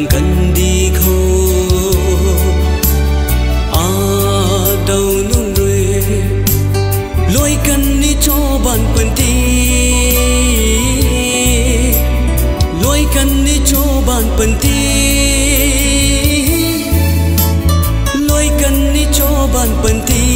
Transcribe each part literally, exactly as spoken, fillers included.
Kandih khou, a, daw nunc rui, luai kan ni cho baan panty, luai kan ni cho baan panty, luai kan ni cho baan panty.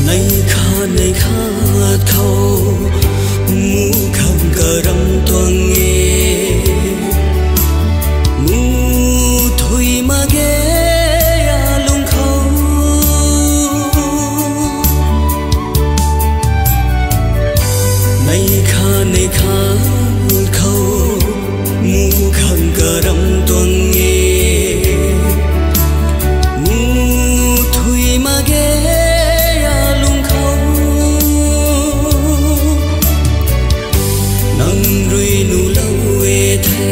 Neih khat neih khat khou, muh khang karam tuang e, muh thui mak ge alung khou. Neih khat neih khat khou, muh khang karam tuang e, muh thui mak ge alung khou. Nang rui nuhlou e the,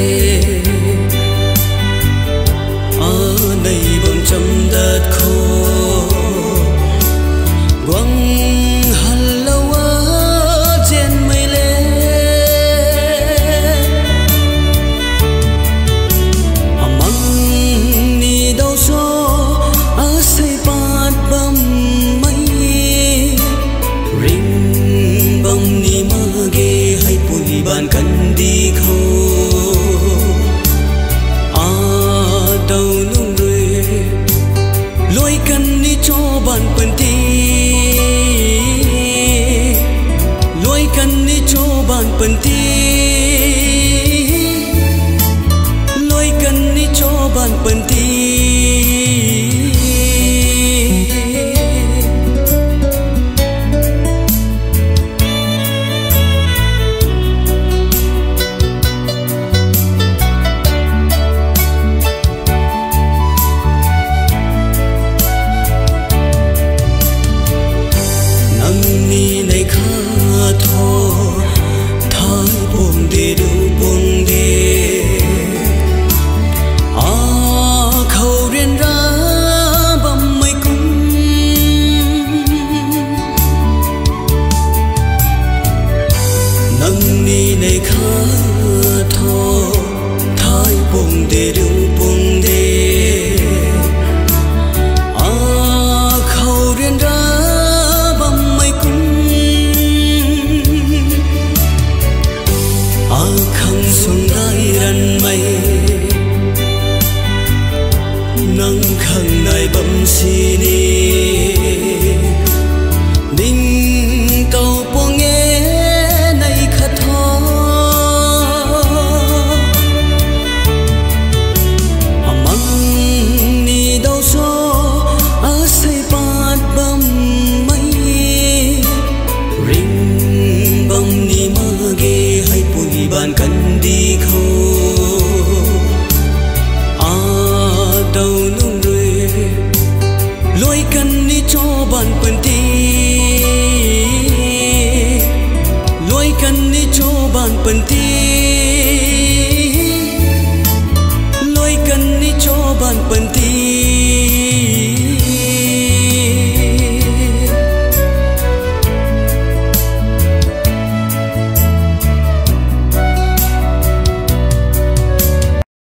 a, neih bam cham dat khou, guang hallou a zianmei le. Amang ni daw cho, asei pat bammei, ring bam ni mak ge, heipui baan kandih khou, a, daw nunc rui, luai kan ni cho baan panty, luai kan ni cho baan panty, luai kan ni cho baan panty. Nang ni neih khat thu, thay puang de, du puang de, a, khou ryanra bammei kum. Nang ni neih khat thu, thay puang de, du puang de, a, khou ryanra bammei kum. Akhang suang dai ranmei, nang khang nai bam sini, ningtow puang e neih khat thu. Amang ni daw cho, asei pat bammei, ring bam ni mak ge, heipui baan kandih khou, a, daw nunc rui, luai kan ni cho baan panty, luai kan ni cho baan panty,